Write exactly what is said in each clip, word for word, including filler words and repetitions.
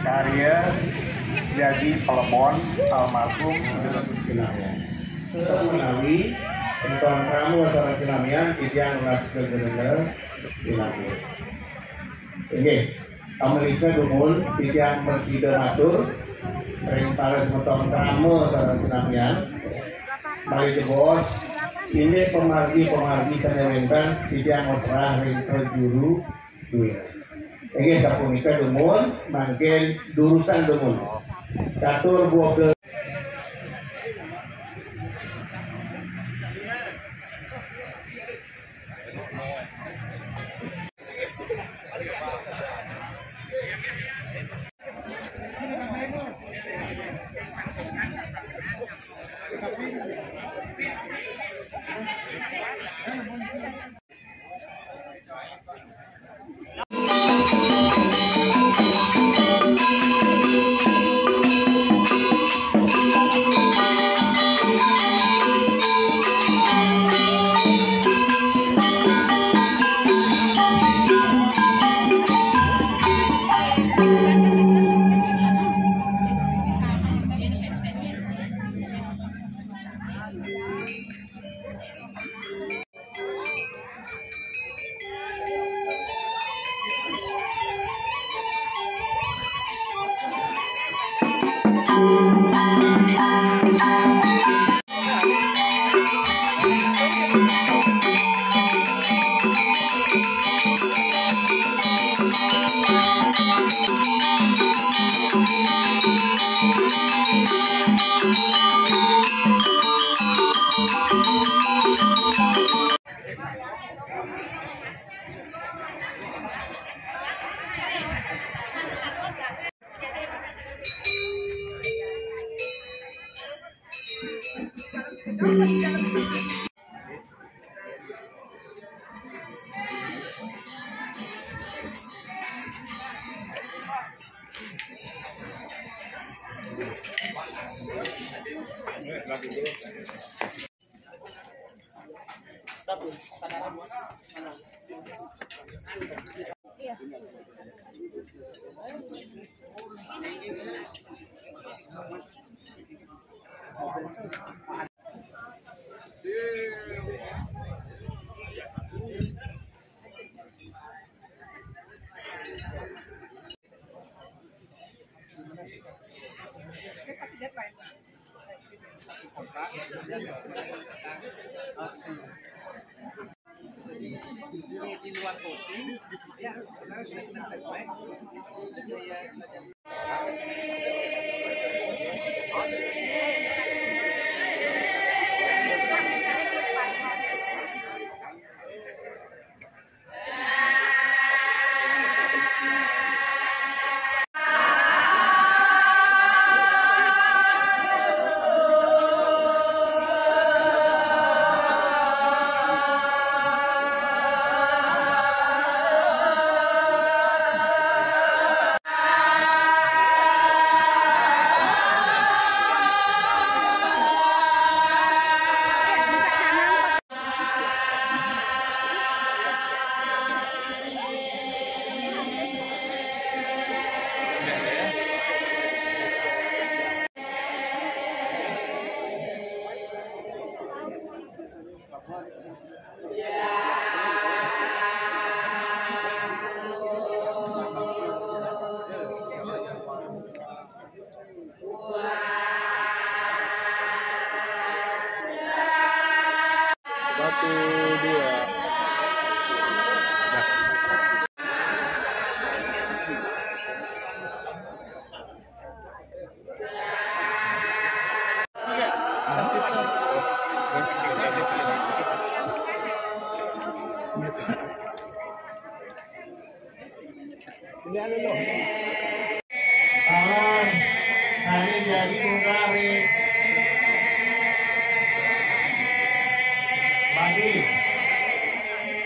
Karya jadi pelebon almarhum Sinamian. Untuk menawi enton kamu sareng Sinamian, titiang nunas kegenel Sinamian. Inggih, pamrika dumun titiang prasida matur ring para semeton krama sareng Sinamian. Malih jebos, indik pamargi-pamargi sane wenten titiang maserah ring prajuru duwira. Inggih sapunika dumun, mangkin durusang dumun. Catur dua belas. Satu, dua. Dah. Talan, hari jadi mungkari. Bagi.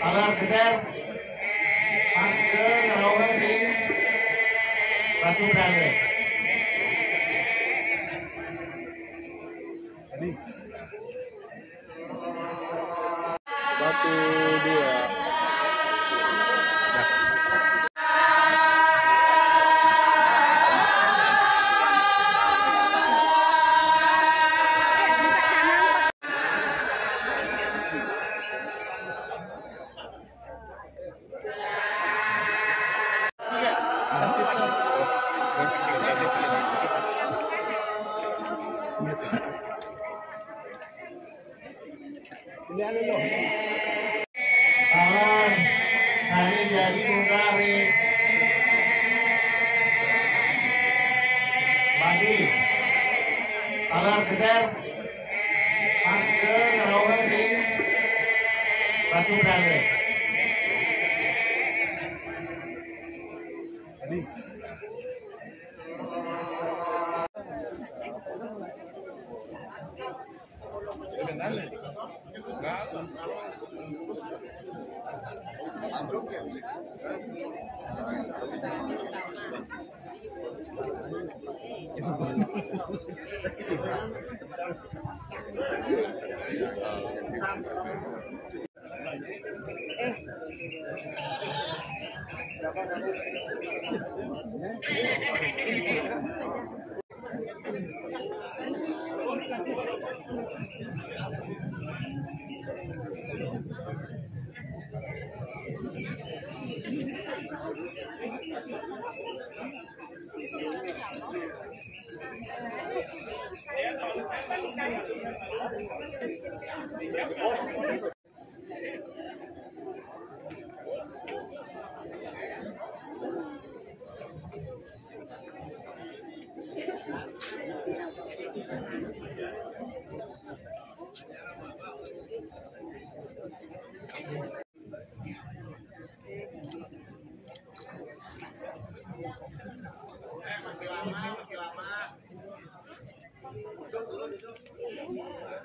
Talan kedap. Angka ngerawan di Batu Berangga. Satu, dua. Dah. Talan, hari jadi mungkari. Bagi. Talan kedap. Angka ngerawan di Batu Berangga.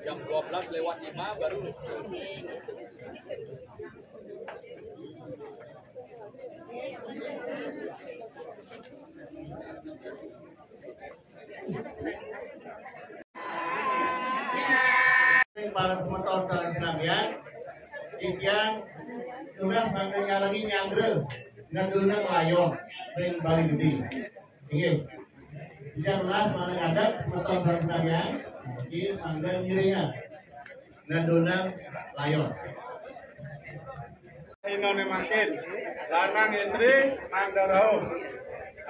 Jam dua belas lewat lima baru. Para semeton sareng senamian, titiang tugas mangda nyalangi nyanggra nendunang layon ring Bali Gedé. Inggih. Titiang tugas mangda ngadeg semeton sareng senamian, niki mangda ngiringang nendunang layon. Inone mangkin, lanang istri mangda rauh.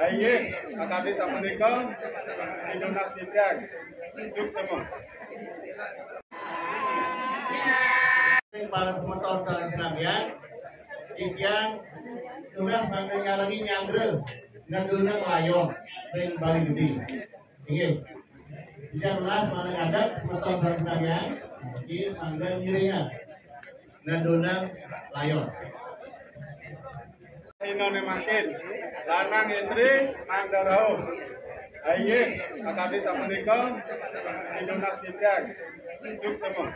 Inggih, sakadi sapunika, pinunas titiang. Suksema. Para semeton sareng senamian, titiang tugas mangda nyalangi nyanggra nendunang layon ring Bali Gedé. Inggih. Titiang tugas mangda ngadeg semeton sareng senamian, niki mangda ngiringang nendunang layon. Inone mangkin, lanang istri mangda rauh. Inggih, sakadi sapunika, pinunas titiang. Suksema.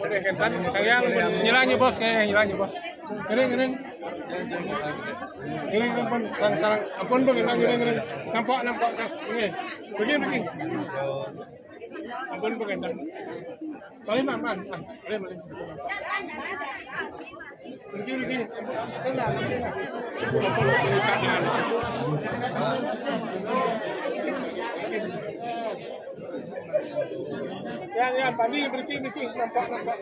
Oke, kénten, kalian nyelanya, Bos, eh, nyelanya, Bos. Ngiring, ngiring. Ngiring, ampun, sareng, sareng, ampun, Bang, ngiring, ngiring, ngiring. Nampak, nampak, Bang. Nggih. Pergi, pergi. Ampun, Bang, kénten. Balik, Man, Man, Man. Balik, balik. Pergi, pergi. Ampun, Bang, kénten. Ya, ya, tadi berhenti, berhenti, nampak, nampak.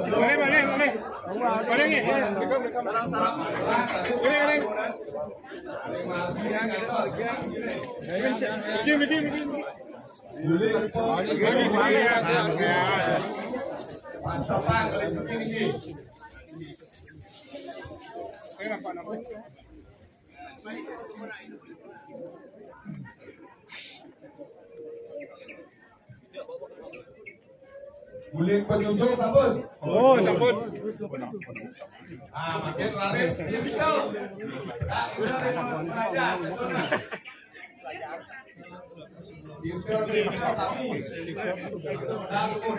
Boleh, boleh, boleh. Boleh, ya, ya. Boleh, boleh. Guling, guling. Pas sepang, guling segini. Guling penjunjung sampun. Oh, sampun. Ah, makin laris. Nah, kita repot kerajaan. Betul nggak? Kita, kita sami. Betul, betul.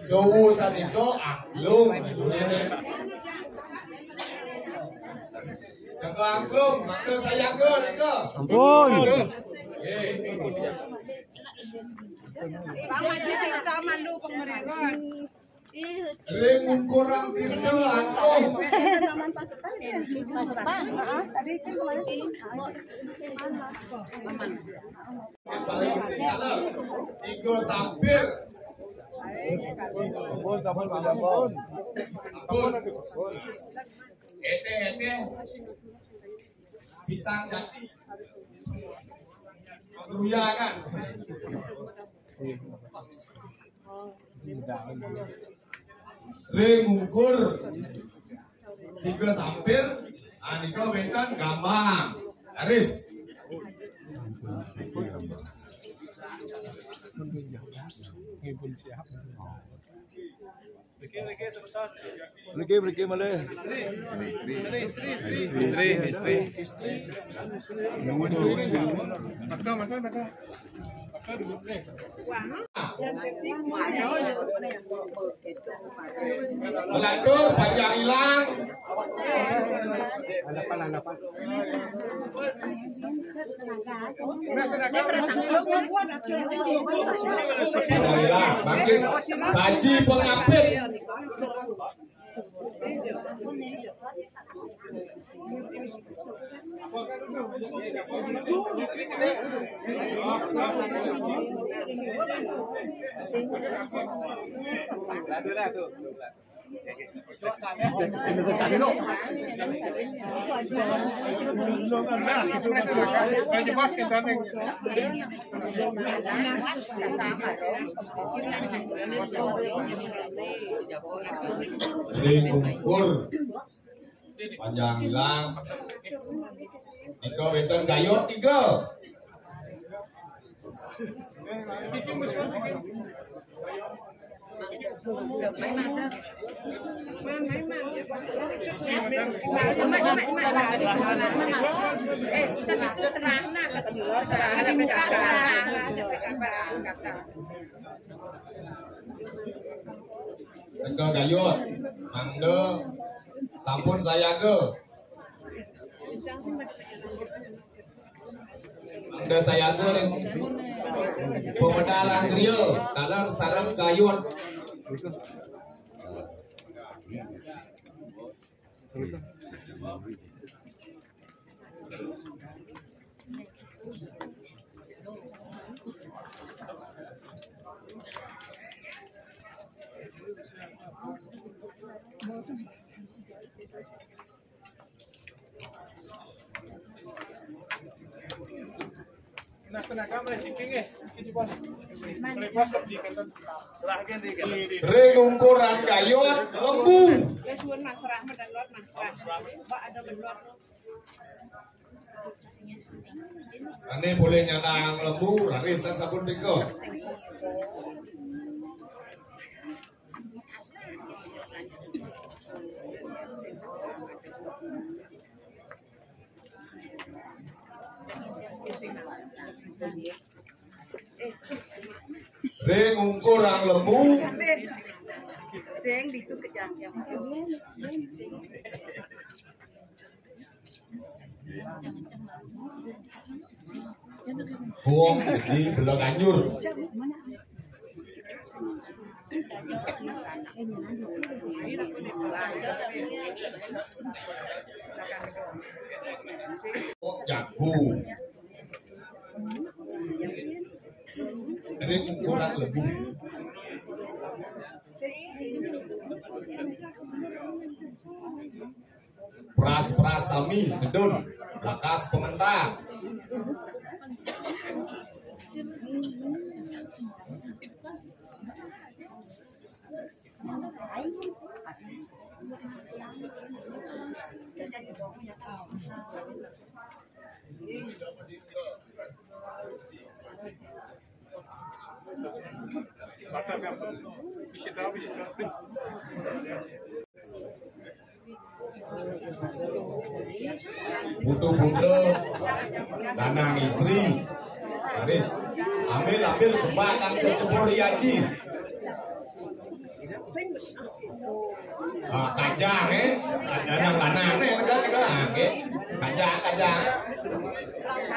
Sewu sanika angklung, ibu nene. Saka angklung, mangda sayaga nika. Ampun. Nggih. Bang Haji cerita malu pengerian. Ring ungkuran tirta angklung. Pasepan. Heeh, tadi kan kemarin. Tiga sampir. Sampun, sampun, sampun. Sampun. Eteh, eteh. Pisang jati. Keruyangan. Ring ungkur tiga sampir, anika wénten gambang. Laris. Mriki, mriki, sebentar. Mriki, mriki malih. Istri, istri, istri. Istri, istri. Nuwun, nuwun. Mata, mata, mata. Mata dulu, nih. Melantur panjang ilang. Panjang ilang, makin saji pengapit. Ring ungkur. Panjang ilang. Nika wénten gayut tiga. Sengga gayut, mangda sampun sayaga. Mangda sayaga ring pamedal anggria, taler sareng gayut. Nah, tenaga mulai singgih nggih. Sini, Bos. Mulai, Bos, kok di kantor. Ring ungkuran gayut lembu. Ya, suwun, Mas, serah, Mas, Mas, serah. Mbak, ada benar. Sané polih nyandang lembu, raris sampun nika. Ring ungkuran lembu. Sing ditu kejang jam. Wong di Belah Ganjur. Kok jago. Ring ungkuran lembu. Pras-pras sami, tedun, bakas pementas. Putu-putu, lanang istri, baris, ambil-ambil kebak nang cecebur Haji. Ah, kajang, eh. Lanang-lanang, eh, negak, negak. Ah, nggih. Kajang, kajang.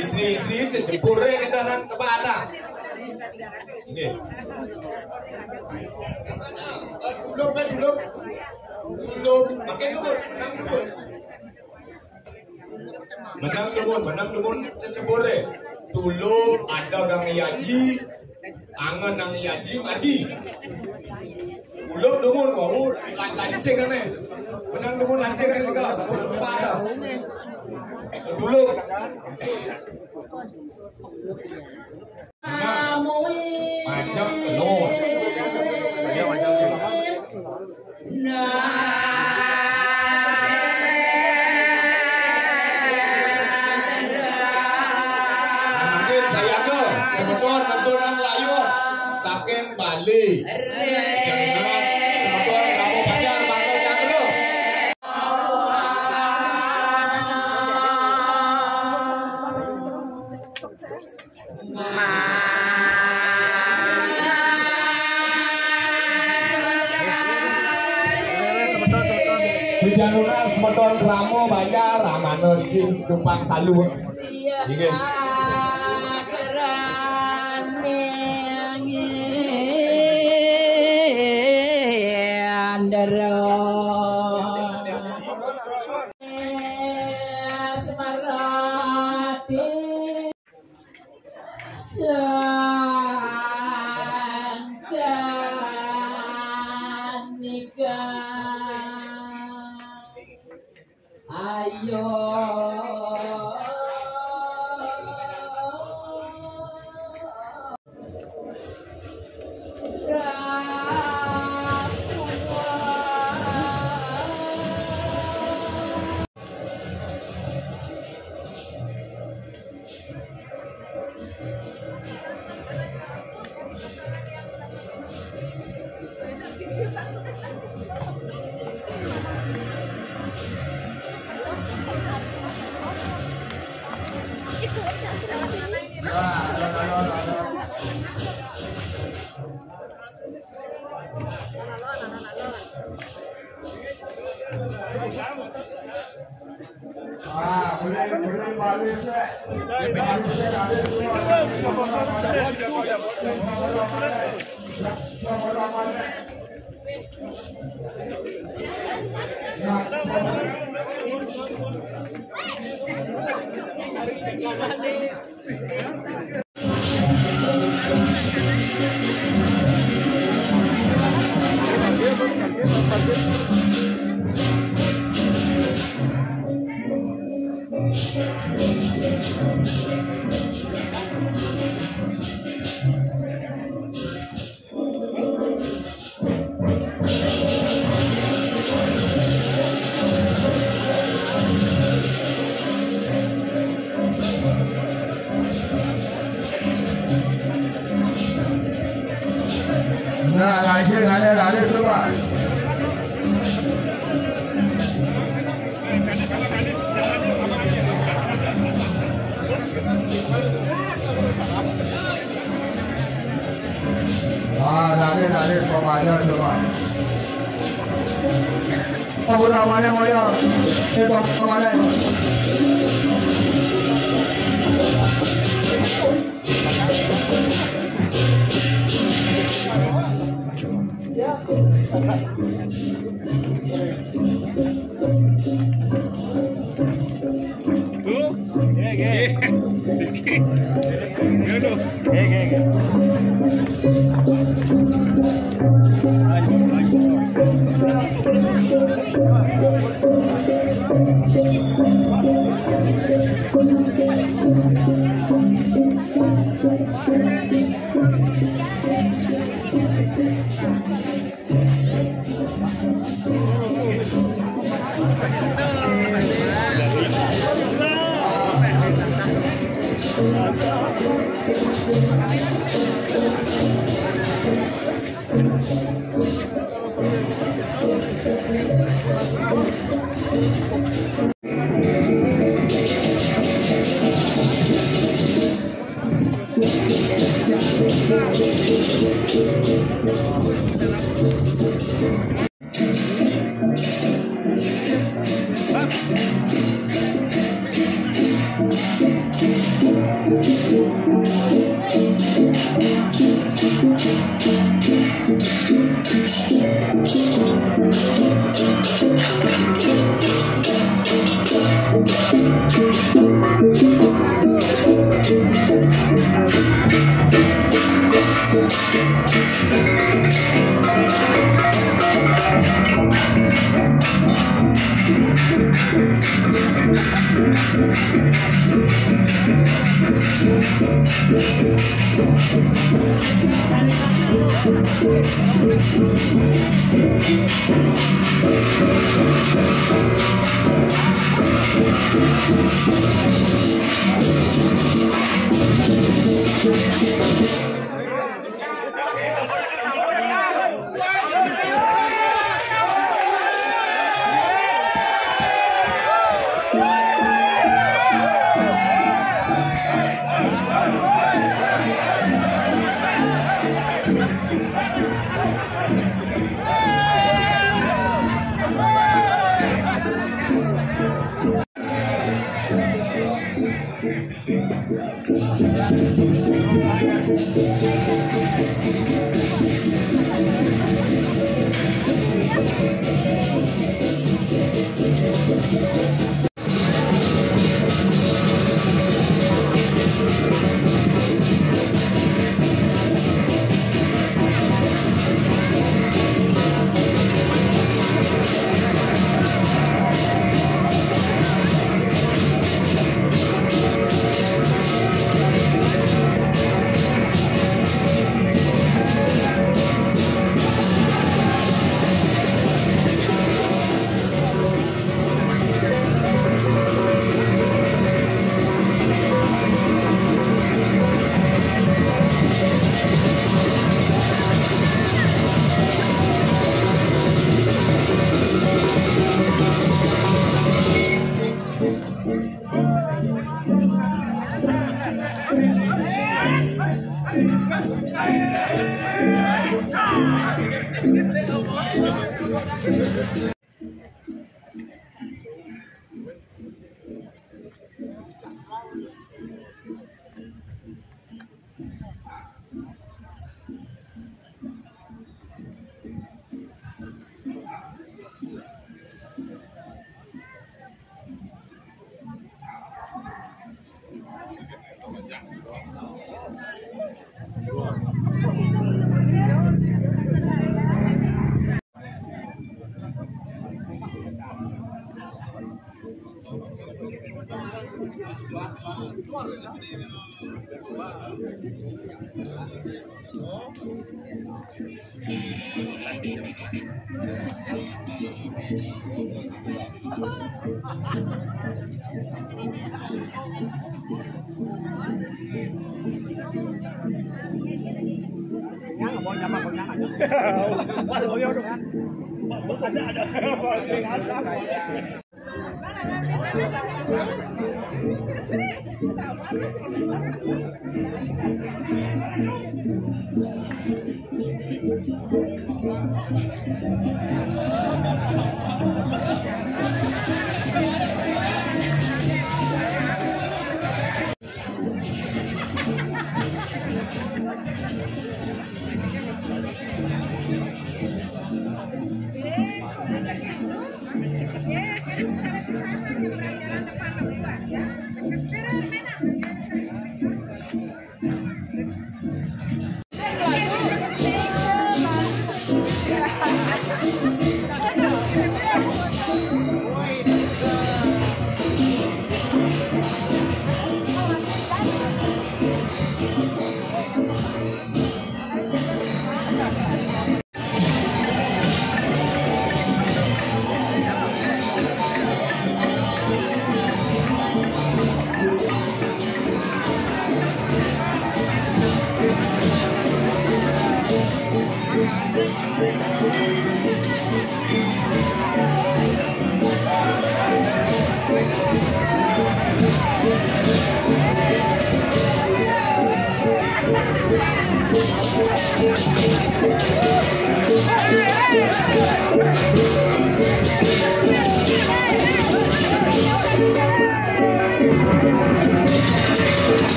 Istri-istri cecebur, eh, kita nang kebak ta. Nggih. Eh, dulur, eh, dulur. Dulur, makin dulur, menang dulur. Menang dumun, menang dumun cecebur e. Tulung ada nang Haji, angen nang Haji, margi. Tulung dumun, wau, lan-, lancing ane. Menang dumun lancing ane juga, sampun empat dah. Tulung. Nah, majang telur. Nah, mungkin saya ke semeton nentunan layur saking Bali. Yang jelas, semeton Kampung Banjar, mangga nyangkruk. Hujan lunas semeton krama banjar, ah, mangda niki tumpang salu. Inggih. Sangkanika ayo. Nah, lagi, lagi, lagi, semua. Ah, lari, lari, pemanya coba. Apa namanya, Moya? Eh, apa namanya?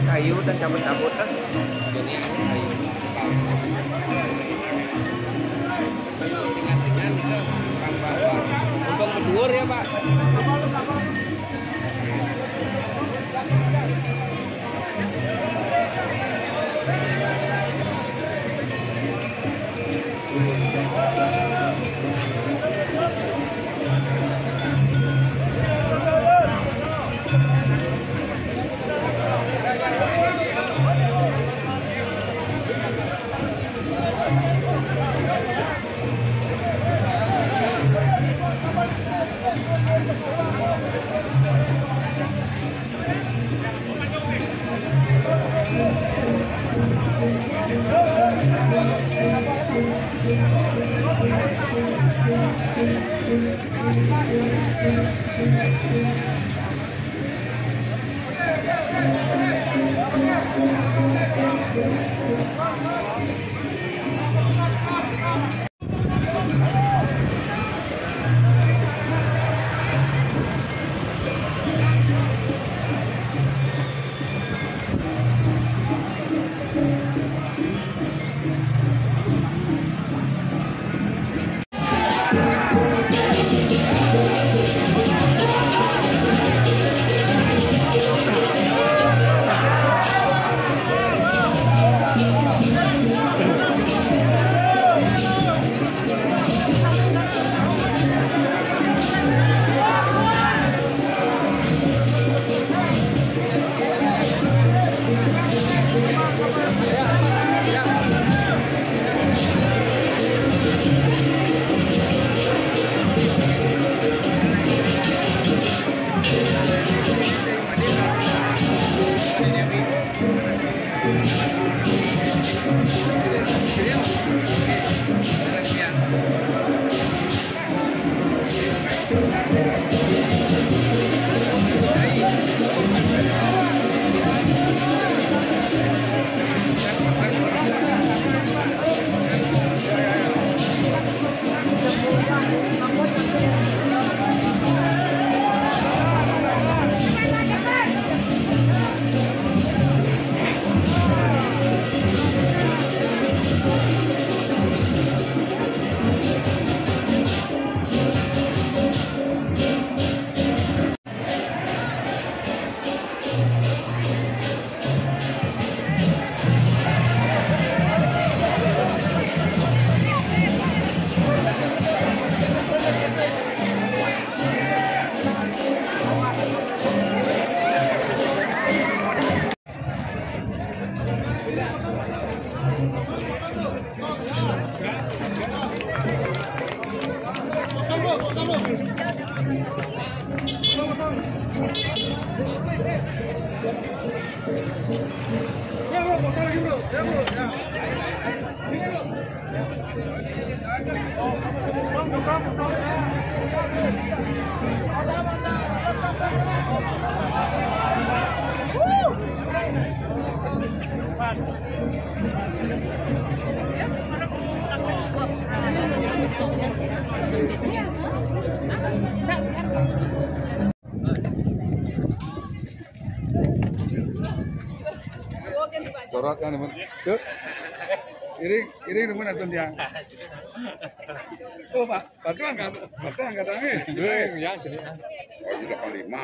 Kayu dan cabut-cabut kan. Jadi kayu. Ringan-ringan itu tambah. Untung berdua ya, Pak. Sorot kan, teman. Yuk. Iring, iring, teman, atau dia. Oh, Pak, Pak, angkat, Pak, angkat tangan. Iring, ya, sini. Oh, ini delapan lima.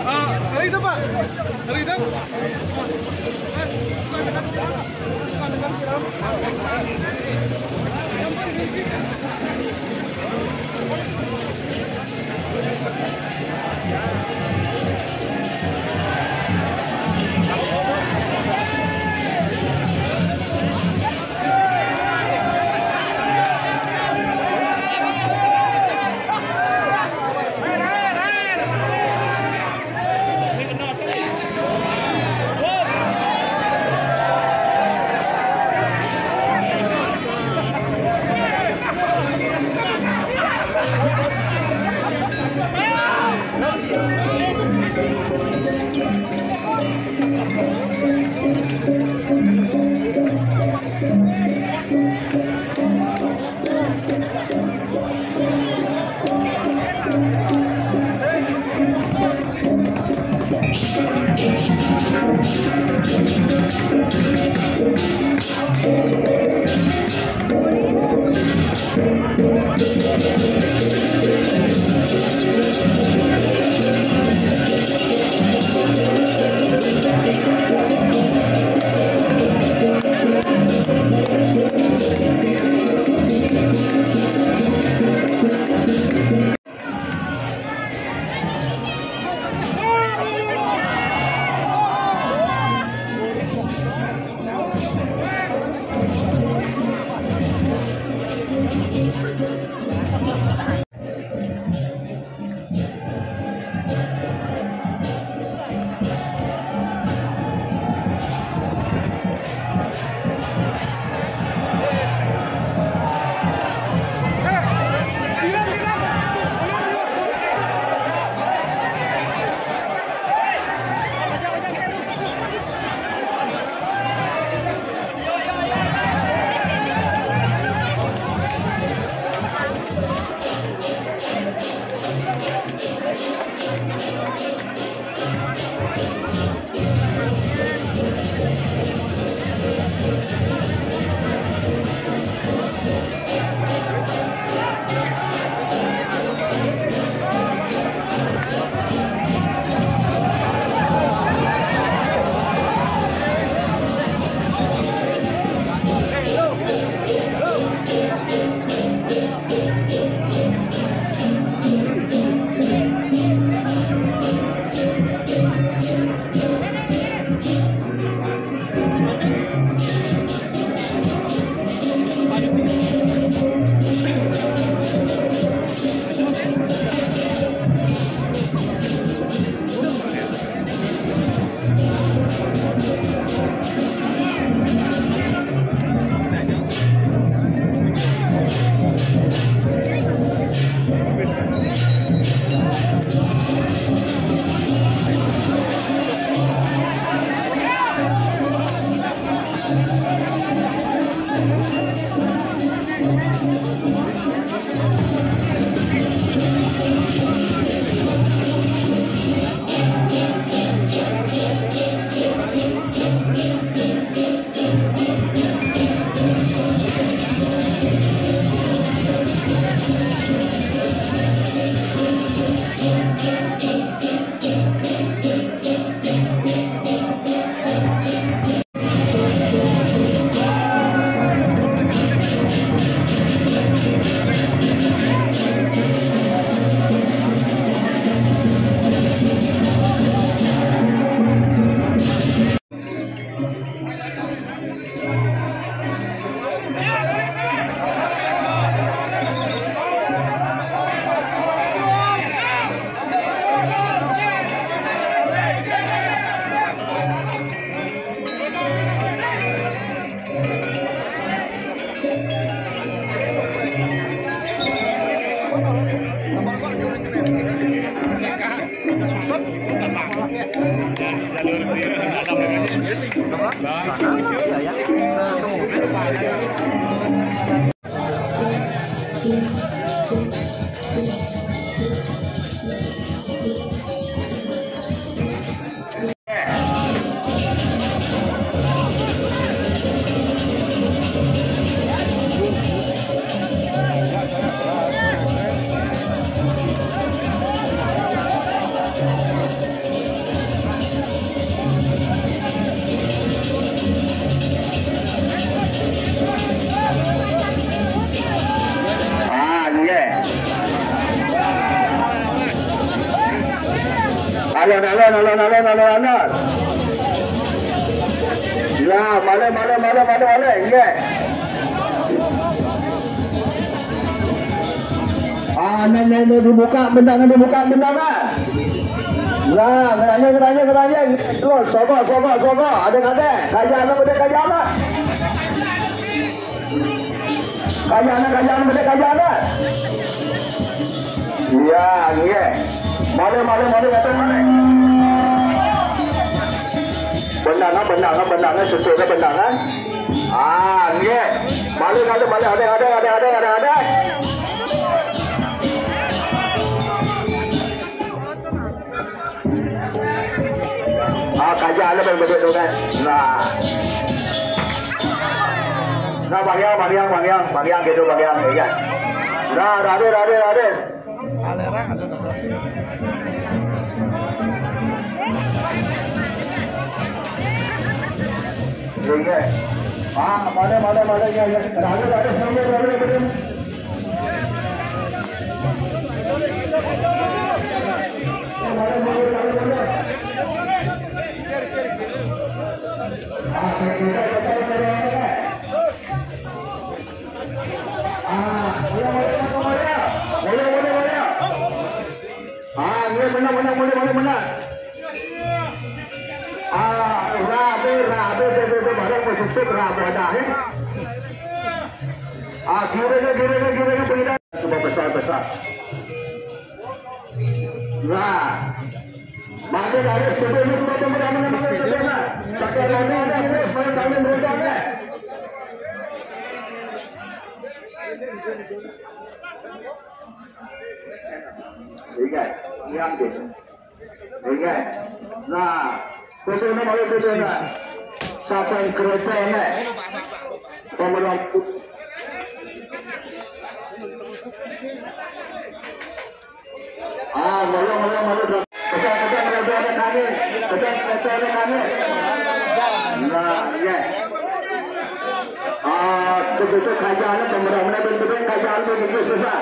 Ah, hari itu, Pak. Hari itu. Ah, nggih. Alon, alon, alon, alon, alon, alon. Lah, malih, malih, malih, malih, malih, nggih. Ah, nang, nang, nang dibuka, benang, nang dibuka, benang, ah. Lah, ngeranya, ngeranya, ngeranya. Terus, sogok, sogok, sogok. Ada, ada. Kaja, ada, ada, kaja, ada. Kaja, ada, kaja, ada, kaja, ada. Iya, iya. Malih, malih, malih, datang, malih. Benang, ah, benang, ah, benang, ah, susunya benang, ah. Ah, nggih. Balik, balik, balik. Ada, ada, ada, ada, ada, ada. Ah, kaja ada bang beduk tu kan. Nah. Nah, Bang Yang, Bang Yang, Bang Yang, Bang Yang gitu, Bang Yang, ya. Nah, rabe, rabe, rabe. Alerang ada nabrak. Ingat. Ah, mana, mana, mana, ya, ya. Rabe, rabe, sambil, rabe, rabe. Ah, boleh, boleh, boleh, boleh. Boleh, boleh, boleh. Ah, iya, benar, benar, boleh, boleh, benar. Ah, rabe, rabe, rabe, rabe, barang bersusut, rabe dah, eh. Ah, kira, kira, kira, kira, kira, cuba besar, besar. Nah, makin harus sebelum sebab pemenang menang sebelumnya. Cakap mana ada terus main tangan rendah, eh. Ingat, ingat gitu. Ingat. Nah, betul nama itu dia, nah. Siapa yang kereta, nah? Pemenang. Ah, malu, malu, malu. Kejar, kejar, kejar, kejar, kejar, kejar. Kejar, kejar, kejar, kejar. Nah, ya. Ah, begitu kajiannya, pemerintah betul-betul kajian begitu susah.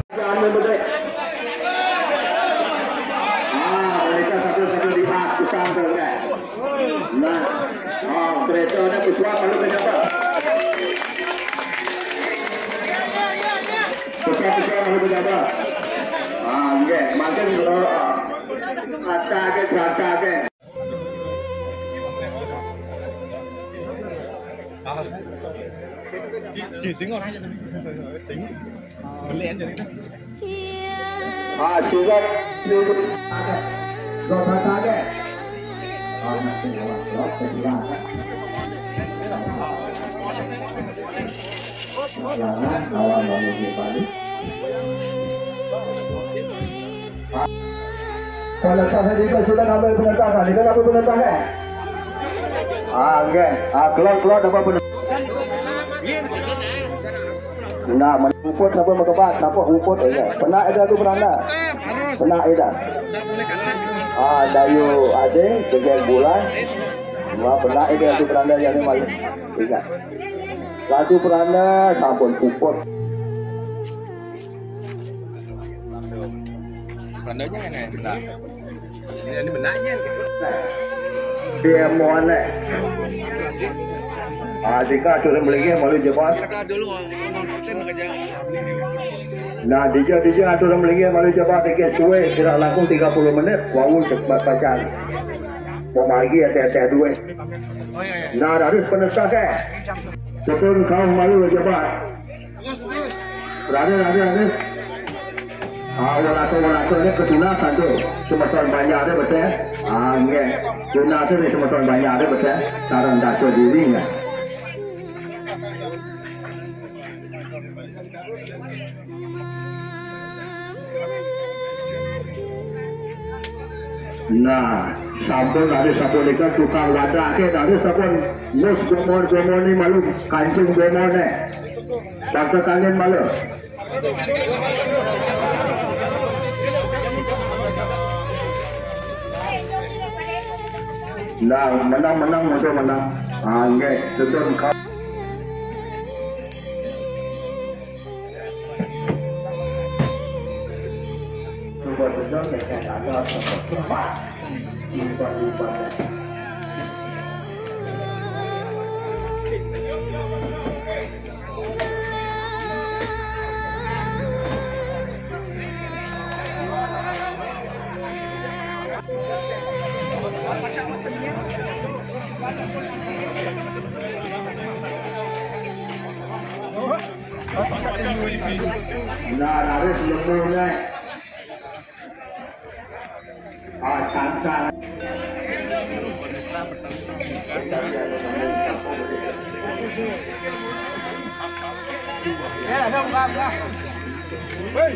Jangan berbeda. Ah, mereka satu-satu di pas, di samping, kan? Nah, ah, kereta ada pesuap, lalu kenapa? Pesuap, pesuap, lalu kenapa? Ah, nggih, makin, ah, kata ke, kata ke. Ah, siap. Dua kata ke. Ah, nak sing awak, awak ketinggalan. Jangan awal lalu di Bali. Kalau tak saya sudah ambil penentang, kan? Kita ambil penentang, kan? Ah, okey. Ah, keluar, keluar dapat penentang. Nah, men-, uput siapa mekebat, siapa uput aja. Pernah ada tu pernah. Pernah ada. Ah, Dayu ada, segal bulan. Wah, pernah ada tu pernah yang ni malu. Ingat. Lagu peranda sampun puput. Perandanya kan, eh, benar. Ini, ini benarnya. Dia mau aneh. Ah, jika turun beli malu jebat. Nah, dija, dija turun beli malu jebat, dikit suwe, kira langkung tiga puluh menit, wau cepat pacan. Mau lagi ada, ada dua. Nah, raris penetap, eh. Betul kau malu jabat. Raris, raris, raris. Ah, walato, walato ni ketuna santu. Semeton banyak dia betul. Ah, nggih. Tuna sini semeton banyak dia betul. Sarang dasar dirinya. Nah, sampun dari sapunika tukang wadah ke dari sampun mus gomor-gomor ni malu kancing gomor ni. Bangka kalian malu. Nah, menang, menang, musuh menang. Ah, nggih, tuntun kau. Cuba sedang dekat atas tempat. Lipat-lipat. Nah, harus lembu naik. Ah, cancang. Ya, ada bukan lah. Hei.